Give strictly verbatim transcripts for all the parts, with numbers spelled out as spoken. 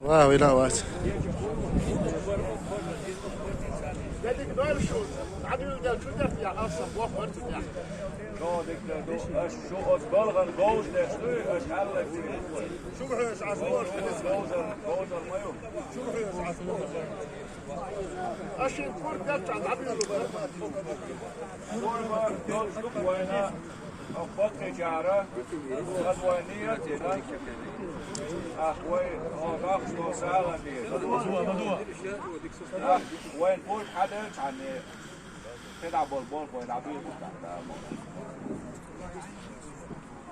Ва, вина вац. Шу хьоьжуш Ӏа говзар, говзар ма ю. Шу хьоьжуш Ӏа говзар. Аш шин кур гаччан дӀабийлу. Сурмар долуш ду вайна, хӀокху паччахьара, хаза вай ният дина. Ахь вай, хӀокху ахча долу сагӀан дийр. Ахь вайн пурба хьаделчхьанне, кхидӀа болу болх вай дӀабийр бу тахана.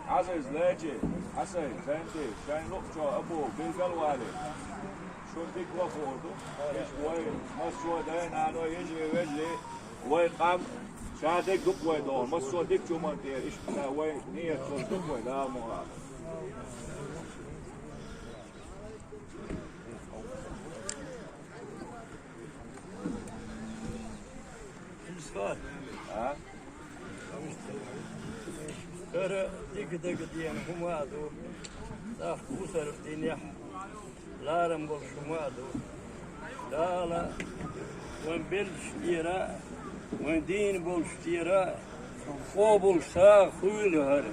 Ӏазиз лечи, Хьасан, Санти, шайн луъучо Абу, билгал вале. Шун дика ваха хуур ду. Иштта вай, массо а дай-наной, йижарий, вежарий, вай къам, ша дерг ду-кх вай догӀу, массо а дикачу хӀуманна тӀера, иштта вай ният долуш ду-кх вай, Дала мукъ лахь. А? ХӀара дика дага деана хӀума а ду, тӀаккха кхузара динехь ларам болуш хӀума а ду. Дала вайн беллачу тӀера а, вайн дийна болчу тӀера а къобалш сагӀа хуьйла хӀара.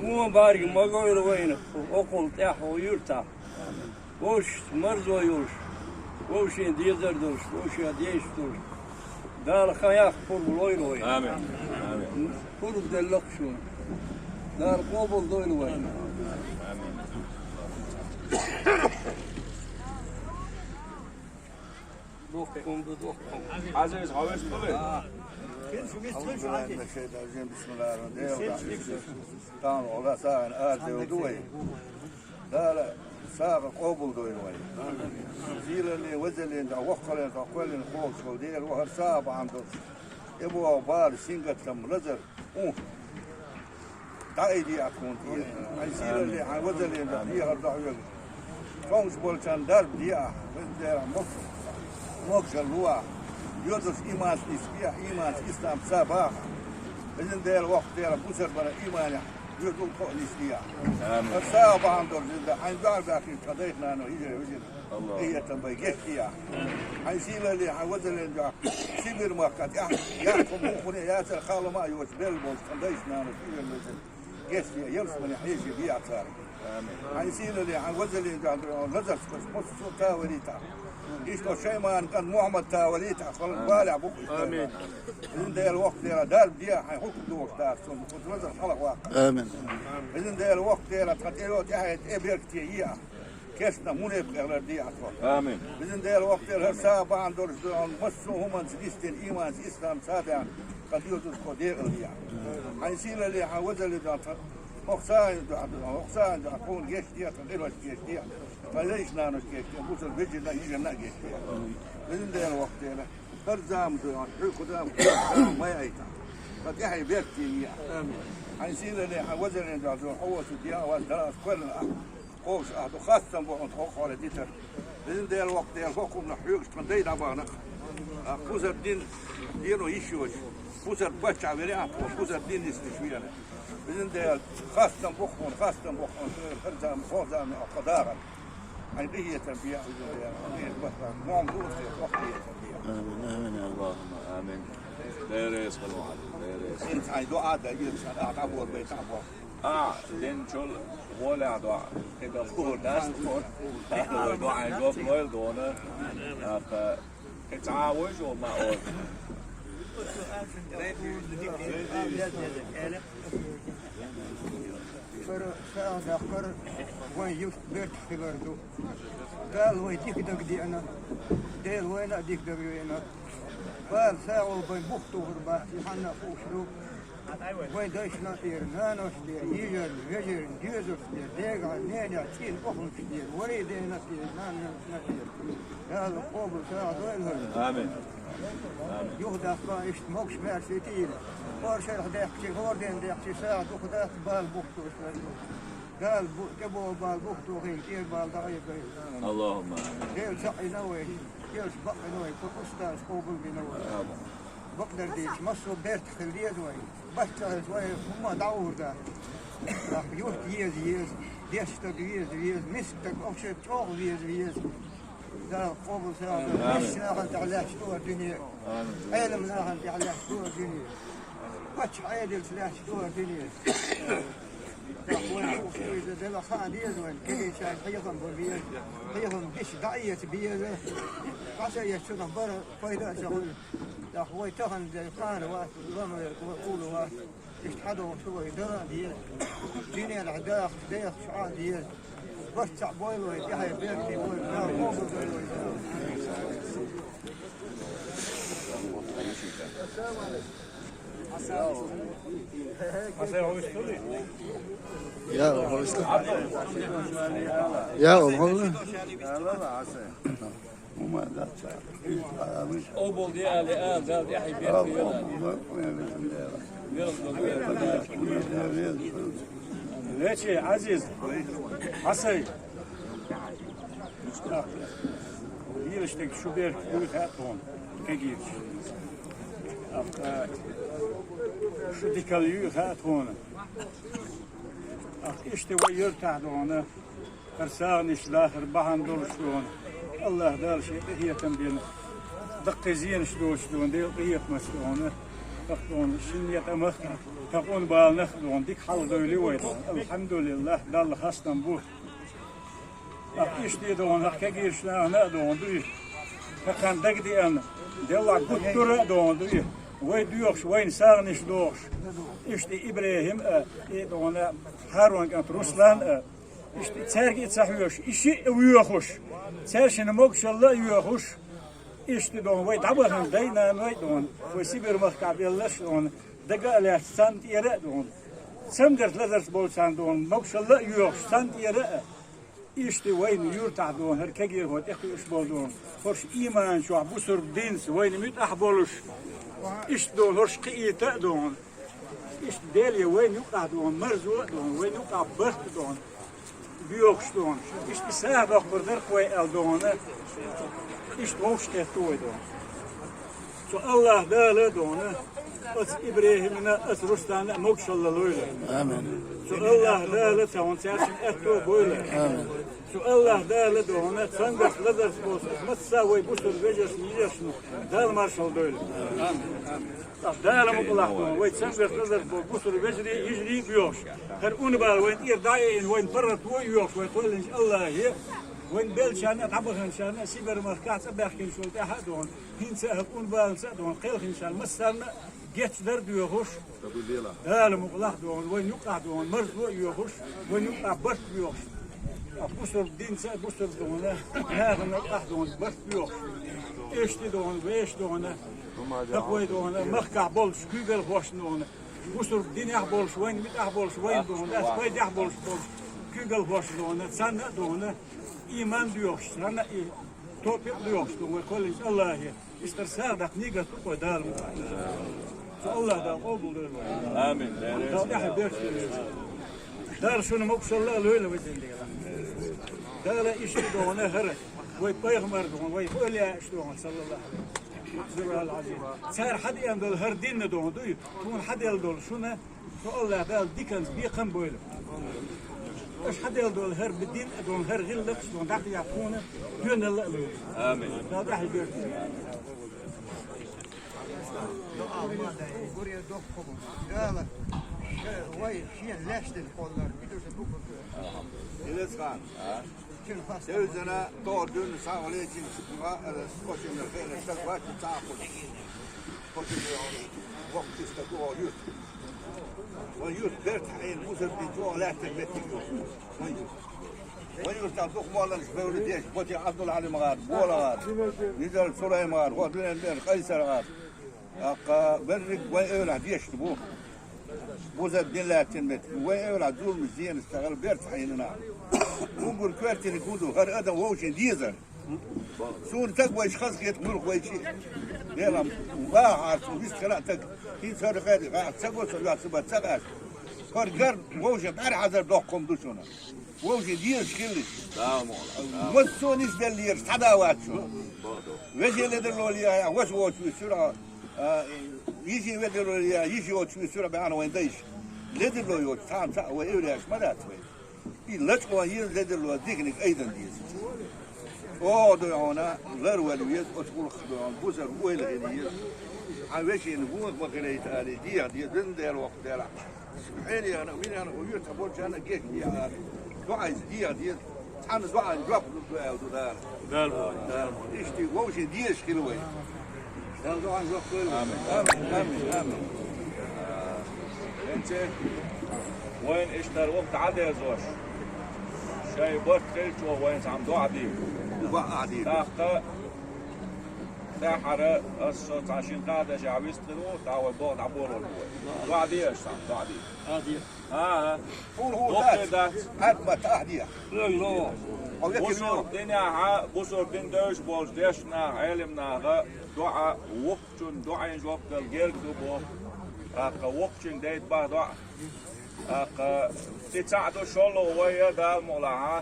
Вон бӀаьрг ма гойла вайна, окхул тӀаьхьа юьртахь. Вовшашца марзо йолуш, вовшийн дезар долуш, вовшийн дезаш долуш. Дала хан яккха пурба лойла вай. Амин. Амин. Пурба делла-кх шуна. Дала къобал дойла вай. Амин. Духкум ду, духкум. Ӏазиз, хьовсур ду вай? أعوذ بالله من الشيطان الرجيم. بسم الله الرحمن الرحيم. Таман гӀо сагӀина арадевлла ду вай. Дала сагӀа къобалдойла вай. Сийлаллин, везаллин, дӀа воккхаллин, дӀа кхоьллина кхочуш волу Дела ву хӀара сагӀа бахьана долуш. ТӀебогӀу бала, сингаттам, лазар, хӀун? ДӀаайде ахь тхуна тӀера. Хьайн сийлаллин, хьайн везаллин, дӀа дехар дӀа хьоьга. Цомгуш болчарна дарба де ахь, везан Дела, могуш-, могушалла ло ахь. Доьзалш иманца нисбе ахь, иманца, исламца баха ахь. Везан Дела, воккха Дела, бусалба иманехь. Веза дукха а нисде ахь. Амин. Аса сагӀа бахьана долуш динчу хьайн дуьхьал баьхкинчу тхан дайх-нанас, йижарий-вежарий, Аллах, къинхетам бай гечде ахь. Хьайн сийлаллин, хьайн везаллин дуьхьа Сибир-махка тӀехь, яхкъа муххале а яцара, хала ма а йоцуш, белла болчу тхан дайх-нанас, йижарий-вежарий гечде, ялсаманехь хьежа бе ахь царна. Амин. Хьайн сийлаллин, хьайн везаллин дуьхьа лазарца кхуьссуш массо а тавалийтахь. Иштта Шайман кӀант Мухьаммад тавалийтахь, хала балехь бу-кх уьш. Амин. Везан Дела, воккха Дела, дарба де ахь, хьайн хӀутту дохуш дац цунна, оцу лазарх хьалха ваккха. Амин. Везан Дела, воккха Дела, тхан тӀе йо тӀаьхье тӀе беркате е ахь. Кестта мунепакъ ларде ахь тхо. Амин. Везан Дела, воккха Дела, хӀара сагӀа бахьана долуш ду, массо а хӀуманца нисдина, иманца, исламца а баьхна, тхан доьзалшка декъал де ахь. Хьайн сийлаллин, хьайн везаллин дуьхьа, хӀокху сагӀина дуьхьа, хӀокху сагӀина дуьхьа тхуна гечде, тхан къиношка гечде, тхан дайшна-наношка гечде, бусалба вежарна а, йижарна а гечде. Везан Дела, воккха Дела, хӀара зама ду, хьоьга кху зама, кху зама ма яйтахь. Тхан тӀаьхье беркате е ахь. Амин. Хьайн сийлаллин, хьайн везаллин дуьхьа, хьо воцург дехьа вац, Дала кхоьллина ахь. Кхобуш ахь ду, хастам бу хьуна тхо хьоле дитар. Везан Дела, воккха Дела, хӀокхунна хьоьгуш тхан дай дӀабахана. Ахь кхузара дин, дено йиш йоцуш, кхузара паччахь велла ахь тхо, кхузара дин нисдеш велла. Везан Дела, хастам бу хьуна, хастам бу хьуна, хӀара зама, хӀокху зама ахь тхо дахар. Хьайн къинхетам бе ахь, везан Дела, хьайн къинхетам бе ахь, мо ма ду те, хӀокху къинхетам бе ахь. Амин, амин, Аллахумма амин. Дела реза хуьлда хьуна, Дела реза. ХӀинца хьайн доӀа а дан, иза сан ахь дӀаболабайтахь боху. А, динчул гӀолехь доӀа. Кхидолу хӀур дац тхуна. Вай доӀайн жоп лойла тхуна. ТӀаккха кхин цхьа а вуй шу ма олу. Кара сагӀа даккхар вайн юьртан бертахь хилар ду. Дала вай дика дага деана, Дела вайна а дика дага веана. Бала сагӀо бен бух тухур бац, и хьанна а хууш ду. Вайн дайшна а тӀера, наношна тӀера, йижарна, вежарна, доьзалшна тӀера, дегахь, ненехь, цӀийна оханашна тӀера, вале дена тӀера, наношна тӀера. Дала къобал сагӀа дойла хӀара. Амин. Амин. Юхадаккха иштта могуш-маьрша тӀера. ХӀора шарахь даьккхича, хӀора ден даьккхича, сагӀа дукха дац, бала бух тухуш верг. Дала бу-, тӀебогӀу бала бух тухийна, тӀера бала дӀаайбайла. Аллахумма амин. Дела цхьаъ йина вай, Делаца бакъ йина вай, кху устаза къобал бина вай. Амин. Бакъдар дийцича, массо а бертахь хила деза вай. Барт ца хилча вай хӀумма дӀагӀур дац. Юрт еза, еза. Деш стаг веза, веза, миска стаг вообще чӀогӀа веза, веза. Дала къобал ца дойла. Амин. Миска нахана тӀехь лаьтташ ду хӀара дуьне. Амин. Ӏелам нахана тӀехь лаьтташ ду хӀара дуьне. Паччахь Ӏедалца лаьтташ ду хӀара дуьне. ТӀаккха вайн шух шуьйра Дала хаа деза вайн, кегийчарна хьехам бан беза, хьехам дича дӀаэца беза. ДӀа ца эцча, цунах бара пайда а ца хуьлу. ТӀаккха вай тахана де кхана вац, ламаре вай къула вац. Иштта хьадогӀуш вай дала а деза. Дуьненахь дахаш, дехаш Ӏа а деза. Барт цхьаъ бойла вай, тӀаьхье беркате вай, Дала къобал дойла вай. Я, я, Обал де али а, Дала тӀаьхье беркате йойла. Лечи, Ӏазиз, Хьасай. Лелаш дерг шу беркате буй хаьа тхуна, кегийча. ТӀаккха шу дикалла юй хаьа тхуна. ТӀаккха иштта вай юьртахь дона, хӀара сагӀанаш лахара бахьана долуш дона, АллахӀ Дала шен къинхетам бина, даккхий зенаш доцуш дона, Делан къинхетамца дона, тӀаккха дона, шина тӀамах, тӀаккха ун баланах дона, дика хьал дойла вай дона. АлхьамдулиллахӀ, Далла хастам бу. ТӀаккха иштта дона, хӀокху кегийчу нахана а дона дуй. ХӀокхарна дагадеана, деллахь гуттара а дона дуй. Вай доьхуш, вайна сагӀанаш дохуш. Иштта ИбрахӀим а, и дона, ХӀарун кӀант Руслан а, иштта цаьрга а ца хьоьжуш, и шиъ а воьхуш, цаьршинна могушалла а йоьхуш, иштта дона, вай дӀабахана дай-наной а дона, вай Сибар-махкахь белларш а дона, дага а лаьцна царна тӀера а дона, цамгарш лазарш болчарна дона, могушалла а йоьхуш, царна тӀера а, иштта вайна юьртахь дона, хӀара кегийрхой тӀекхуьуш болу дона, хӀорш ийман чохь бусург динца вайна муьтӀахь болуш, иштта дона, хӀорш кхиийта а дона. Иштта Деле вайна юкъахь дона, марзо а дона, вайна юкъахь барт а дона, боьхуш дона. Иштта сагӀа доккхур дара-кх вай аьлла дона. Иштта вовшахкхетта вай дона. Цу АллахӀ Дала дона, оцу ИбрахӀимна, оцу Русланна а могушалла лойла. Амин. Цу АллахӀ Дала цхьа хӀун цаьршинна аьтто бойла. Амин. Цу АллахӀ Дала дона, цамгарш лазарш болуш, массо а вай бусург вежаршна, йижаршна Дала маршалла дойла. Амин. Дала мукъалахь дона, вай цамгарш лазарш болу бусург вежарий, йижарий а боьхуш. ХӀара унна бала вайн тӀера дӀа а йина, вайн паргӀато а йоьхуш, вай кхоьллинчу АллахӀе, вайн беллачарна а, дӀабаханчарна а, Сибар-махкахь цӀа баьхкинчул тӀаьхьа а дона, хӀинца а хӀокху унна баланца а дона, кхелхинчарна массарна а гечдар а доьхуш, Дала мукъалахь дона, вайн юкъахь дона, марзо а йоьхуш, вайн юкъахь барт а боьхуш. Бусург динца а, бусург дона, нахана юкъахь дона, барт а боьхуш. Эшти дона, вешан дона, тахой дона, махкахь болчу куьйгалхошна дона, бусург динехь болуш, вайн муьтӀахь болуш, вайн дона, дас пайдехь болуш болчу куьйгалхошна дона, царна а дона, ийман доьхуш, царна а и топикъ доьхуш дона, вай кхоьллинчу АллахӀе. Иштта сагӀа даккха нигат ду-кх вай Дала мукъалахь. Цу АллахӀ Дала къобал дойла вай. Амин. Дала тӀаьхье беркате йойла. Дала шуна могушалла а лойла везан Дела. Дала иштта дона хӀара, вай пайхамар дона, вай эвлияаш дона, саллаллахӀу Ӏалайхи ва саллам. Цара хьадеана долу хӀара дин а дона дуй, тхуна хьаделла долу шуна, цу АллахӀ Дала диканца бекхам а бойла. Аша хьаделла долу хӀара дин а дона, хӀара гӀиллакхаш а дона, дӀахьеха тхуна доьналла а лойла. Амин. Дала тӀаьхье беркате йойла. Дала вай шен лаьшна кхоллар, и ду шу букъ. Илесхан, а? Шен хас. Девзана, то дюн сагӀа лечинчу ма, э, скоченна хене стаг вац цхьа а хуьлу. Скоченна воккхачу стага оха юьрта. Вай юьрта берт хьаийна, мусар дин чӀогӀа лаьттина меттиг ю. Вай юьрта. Вай юьртахь дукха молланаш бевлла деш, Боти Ӏабдул-Хьалим гӀар, Бола гӀар, Низар Сулайма гӀар, хӀо дуьнен бер Къайсар гӀар. ТӀаккха берриг вайн эвлахь дешна бу. Буза дин лаьттина меттиг. Вайн эвлахь зуламаш, зенаш ца хилла берца хьаийна нах. Уггар коьртаниг хӀун ду, хӀара адам вовшийн дезар. Суна стаг вайча хазахета муьлха вайча. Делам, ваха хьарчу вист хила а стаг. ХӀинца хӀара хеди, ваха стаг ваца, ваца, ваца, ваца. ХӀара гар вовшийн бӀаьрхьазар доккхум ду шуна. Вовшийн дезаш хилла. Да, мо. Массо а нисделлера, цхьа да вац шуна. Вежарий ледарло ле, ваша воцуш висура, а, йижарий ведарло ле, йижарий воцуш висура баьхна вайн дайша. Ледарло йоцуш, цхьана цхьаъ вай эвлияаш ма дац вай. И лачкъо хӀинца ледарло диканиг айдан деза. Оха дуй хьуна, лар вала веза, оцу гӀуллакх дуй хьуна, бусар ойла хила еза. Хьан вешина гонах ма хилайта али, деха деза, везан Дела, воккха Дела. Хьенехана, минехана, хӀу юьрта болчарна геч деха али. ДоӀайца деха деза. Цхьана доӀан жоп лур ду аьлла ду Дала. Дала боху, Дала боху. Иштта вовшийн дезаш хила вай. Дала доӀан жоп лойла. Амин, амин, амин, амин. ХӀинца вайна иштта вахта Ӏадезош. Шайн барт хилча вайна цхьана доӀа дийла. ДоӀа дийла. ТӀаккха тӀаьххьара аса со цхьа шин кхаъ дашехь вистхир ву, тӀаккха вай боху дӀаболор ву вай. ДоӀа де аша цхьана, доӀа де. ХӀа, хӀа. Хьуна хӀун дац? Хьарп ма тахьдеха. Бусург динехьа, бусург дин девзаш болчу дешна наха, Ӏелам наха доӀа, воккхачун доӀин жоп дала герга ду боху. ТӀаккха воккхачуьнга дайта баха доӀа. ТӀаккха и цхьаъ ду шолгӀа вай а Дала мукъалахьа,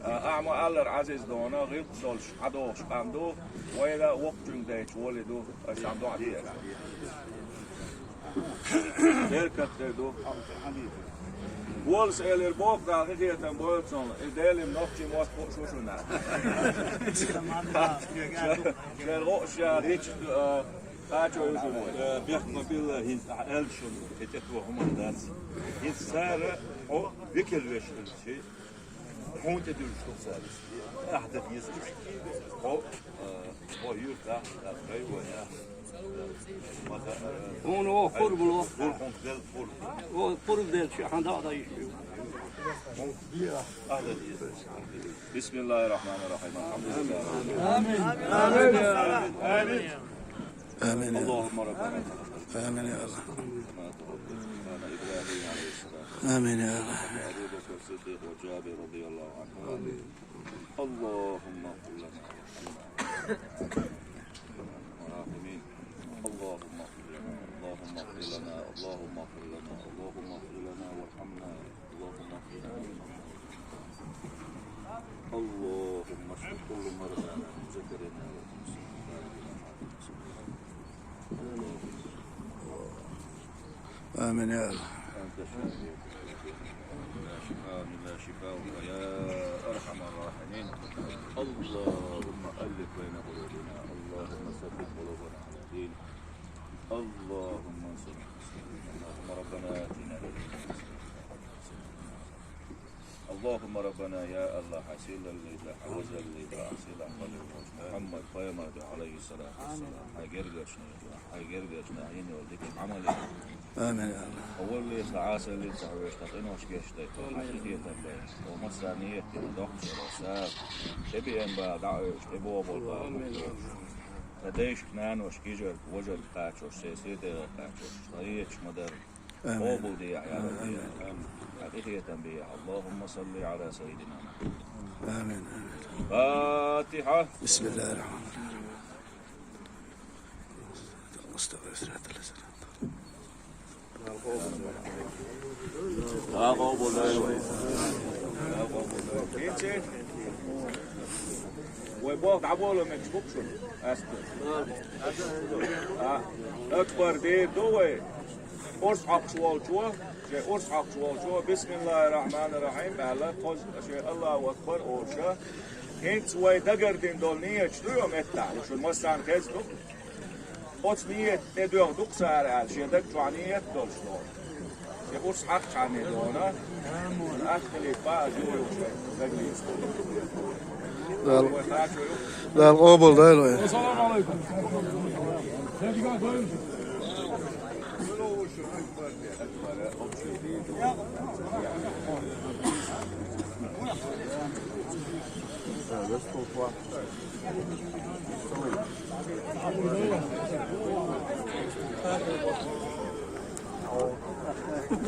ахьа ма аллара Ӏазиз дона, гӀиллакх долуш хьадогӀуш къам ду, вайна воккхачуьнга дайча волий ду, аша цхьана доӀа де аша. Беркат хир ду. Волас элира боху Дала, къинхетам бойла цунна, и Делан нохчийн мотт хууш ву шуна. Шайн гӀо ша дича, а, кхачо ю шуна вай. Бехк ма билла, хӀинца ахьа аьлла шуна, хӀетет ван хӀума дац. ХӀинца цара хьо векал веш хилча, хьуна тӀе дуьллуш ду цара. Ахьа дан деза уьш. Хьо, а, хьо юьртахь, а, гӀайгӀанехь. Хьуна оха пурба ло. Пурба хьуна дел, пурба. Оха пурба делча, хьан даа дан йиш ю. Ахьа дан деза. بسم الله الرحمن الرحيم. الحمد لله. آمين. آمين. آمين. آمين يا الله. اللهم ربنا آمين يا الله. كما تقبل سبحان إبراهيم عليه السلام. آمين يا الله. وأبو بكر الصديق وجابر رضي الله عنهم. آمين. اللهم اغفر لنا وارحمنا. آمين. اللهم اغفر لنا، اللهم اغفر لنا، اللهم اغفر لنا، اللهم اغفر لنا وارحمنا، اللهم اغفر لنا وارحمنا. اللهم اشف كل مرضانا من ذكرنا وأنثانا. آمين يا الله. أنت الشافي، لا شفاء إلا شفاؤك يا أرحم الراحمين. اللهم ألف بين قلوبنا، اللهم ثبت قلوبنا على دينك، اللهم انصر المسلمين، اللهم ربنا آتنا من لدنك. اللهم ربنا يا الله، حسين للي ذا، حوز للي ذا، أحسن أحوال محمد، فيما عليه الصلاة والسلام. هاي قرقش نيجوا. Хьайн гергачу нахана йина йолу дика Ӏамал. Амин, я АллахӀ. Валлалц, Ӏасаллица хьан вешан къинош гечдайта, хьан къинхетам байта. Хьо массарна нийят дина доккхачара сагӀа. ТӀебеана бала дӀа а оьцуш, тӀебогӀу болу бала хӀуттуш. Сан дайшка, наношка, йижарга, важарга кхачош, сайн сий дегӀе кхачош, сан ецаш ма-дарра. Амин. Къобалдехьа, я Рабби. Амин. Хьан къинхетам бехьа. اللهم صل على سيدنا محمد. Амин, амин. Фатихьа. بسم الله الرحمن الرحيم. Вай боху дӀаболо мегаш бу-кх шуна? Аьсте. А, акбар дийр ду вай. Урс хьокхуш волчо, шен урс хьокхуш волчо, бисмиллахӀир-рахьманир-рахьим аьлла, кхуза шен Аллаху акбар олуша, хӀинца вай дагардина долу нийяташ ду йо меттахь, шуна массарна хезна ду. Оцу нийятан тӀе доьгӀна ду-кх цара аьлла, шен даг чохь нийят долуш долу. Шен урс хьакхчхьана дона, ахтилийтта баа жуьгӀуш вай даглийца. Дала, Дала къобал дойла вай. Ассаламу алейкум.